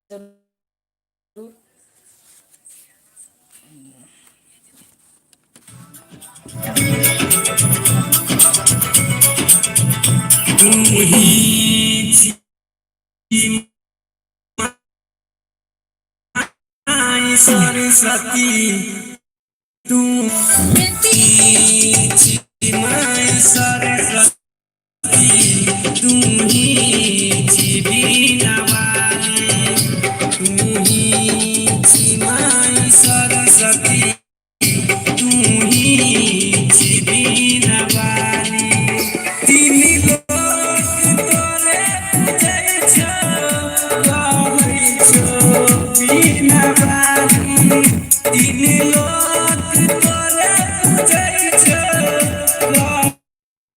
जरूर। तू ही छी माय सरस्वती, तू ही छी माय सरस्वती, तू ही छी वीणा वाली, तू ही छी माय सरस्वती, तू ही छी वीणा वाली। तीन लोक तोरे पूजै छौ, कहै छौ वीणा वाली। तीन लोक तोरे पूजै छौ,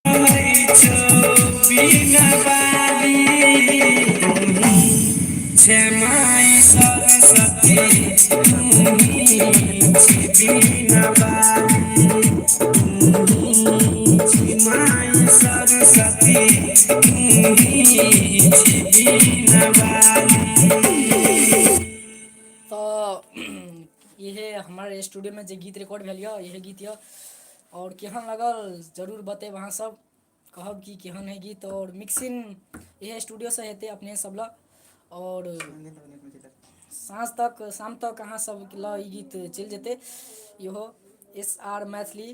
कहै छौ वीणा वाली। तू ही छे my Saraswati, तू ही छी वीणा वाली, तू ही छी my Saraswati, तू ही छी वीणा वाली। तऽ इहे हमर स्टूडियोमे जे गीत रिकॉर्ड भेल यऽ, इहे गीत यऽ। आओर केहन लागल जरूर बतेब अहाँ सब, कहब कि केहन है गीत। आओर मिक्सिंग इहे स्टूडियोसँ हेतै अपने सब लग। आओर साँझ तक, शाम तक अहाँ सब लग ई गीत चलि जेतै। इहो एस आर मैथिली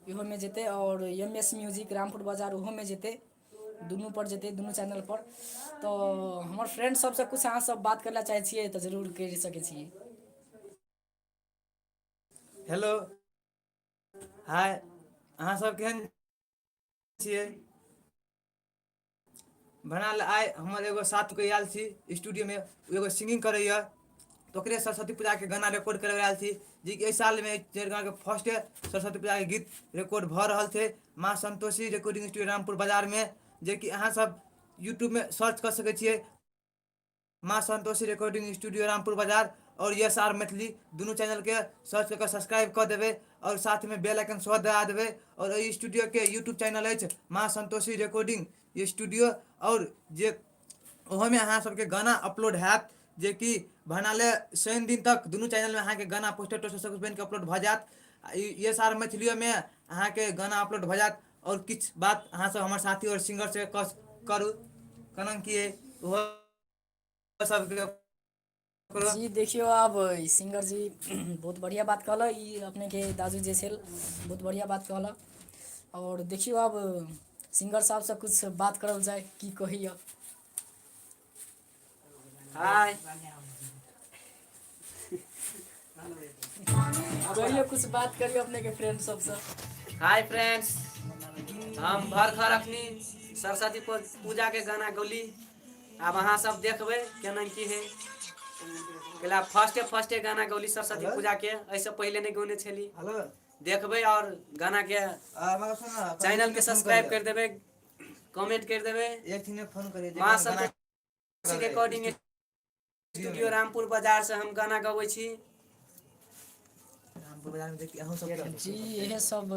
इहोमे जेतै, आओर एम एस म्यूजिक रामपुर बाजार ओहोमे जेतै, दुनू पर जेतै, दुनू चैनल पर। तऽ हमर फ्रेंड सबसँ किछु अहाँ सब बात करै लए चाहै छियै तऽ जरूर करि सकै छियै। हेलो, हाय, अहाँ सब केहन छियै? बनाल आइ हमर एगो साथ के आयल छी स्टूडियोमे, ओ एगो सिंगिंग करैए, तऽ ओकरे सरस्वती पूजाके गाना रिकॉर्ड करबै आयल छी, जेकि एहि सालमे गाँवके फर्स्टे सरस्वती पूजाके गीत रिकॉर्ड भऽ रहल छै माँ संतोषी रिकॉर्डिंग स्टूडियो रामपुर बाजारमे, जेकि अहाँ सब यूट्यूबमे सर्च कऽ सकै छियै माँ संतोषी रिकॉर्डिंग स्टूडियो रामपुर बाजार आओर एस आर मैथिली, दुनू चैनलके सर्च कऽ कऽ सब्सक्राइब कऽ देबै आओर साथमे बेल आइकन सेहो दबा देबै। आओर एहि स्टूडियोके यूट्यूब चैनल अछि माँ संतोषी रिकॉर्डिंग स्टूडियो, आओर जे ओहोमे अहाँ सबके गाना अपलोड हैत, जेकि भनाले शनि दिन तक दुनू चैनलमे अहाँके गाना पोस्टर तोस्टर सब किछु बनिके अपलोड भऽ जायत। ई एस आर मैथिलियोमे अहाँके गाना अपलोड भऽ जायत। आओर किछु बात अहाँ सब हमर साथी आओर सिंगर से करू, केना की ओहो सबके करू। जी देखियौ, आब ई सिंगर जी बहुत बढ़िआँ बात कहलक, ई अपनेके दाजू जे छल बहुत बढ़िआँ बात कहलक। आओर देखियौ, आब सिंगर साहबसँ किछु बात करल जाय, की कहैया। हाय, कहियो कुछ बात करियो अपने के फ्रेंड सबसँ। हाय फ्रेंड्स, हम भर खर अखनी सरस्वती पूजा के गाना गौली। आब अहाँ सब देखबै केना की है। कैला फर्स्टे फर्स्टे गाना गौली सरस्वती पूजा के, एहिसँ पहिले नहि गौने छली। हेलो। देखबै और गाना के चैनल के सब्सक्राइब कर देबै, कमेंट कर देबै। एक दिन फोन करिए। माँ संतोषी रिकॉर्डिंग स्टूडियो रामपुर बाजार से हम गाना गबै छी। रामपुर बाजार में देखी अहूँ सब। जी, इहे सब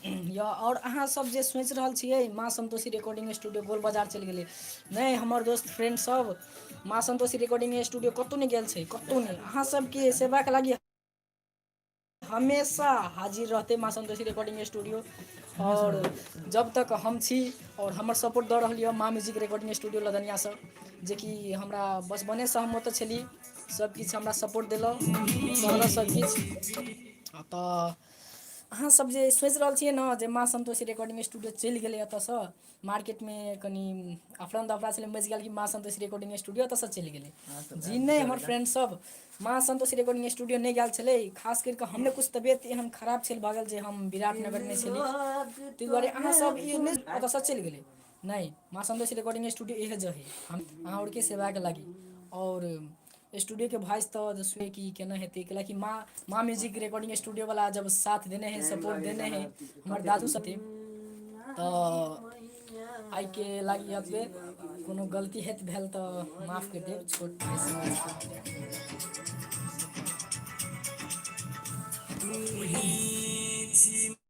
यऽ। आओर अहाँ सब जे सोचि रहल छियै माँ संतोषी रिकॉर्डिंग स्टूडियो गोल बाजार चलि गेलै, नहि हमर दोस्त फ्रेंड सब, माँ संतोषी रिकॉर्डिंग स्टूडियो कतहु नहि गेल छै, कतहु नहि। अहाँ सबके सेवाके लागि हमेशा हाजिर रहतै माँ संतोषी रिकॉर्डिंग स्टूडियो। आओर जब तक हम छी आओर हमर सपोर्ट दऽ रहल यऽ माँ म्यूजिक रिकॉर्डिंग स्टूडियो लदनियासँ, जेकि हमरा बचपनेसँ हम ओतऽ छली, सब किछु हमरा सपोर्ट देलक, कहलक सब किछु। तऽ अहाँ सब जे सोचि रहल छियै ने जे माँ संतोषी रिकॉर्डिंग स्टूडियो चलि गेलै एतऽसँ, मार्केटमे कनि अफरा तफरा छलै, मचि गेल कि माँ संतोषी रिकॉर्डिंग स्टूडियो एतऽसँ चलि गेलै। जी नहि, हमर फ्रेंड सब, माँ संतोषी रिकॉर्डिंग स्टूडियो नहि गेल छलै। खास करि कऽ हमरे किछु तबियत एहन खराब छल भऽ गेल जे हम विराटनगरमे छली, ताहि दुआरे अहाँ सब ई नहि ओतऽसँ चलि गेलै। नहि, माँ संतोषी रिकॉर्डिंग स्टूडियो इहे जगह हम अहाँ आओरके सेवाके लागि। आओर स्टूडियोके वॉइस तऽ सुनै कि केना हेतै, कैलाकि माँ माँ म्यूजिक रिकॉर्डिंग स्टूडियोवला जब साथ देने हइ, सपोर्ट देने हइ हमर दादू साथी। तऽ आइके लागि एतबे, कोनो गलती हेत भेल तऽ माफ करि देब, छोट भाइ सब। तू ही छी।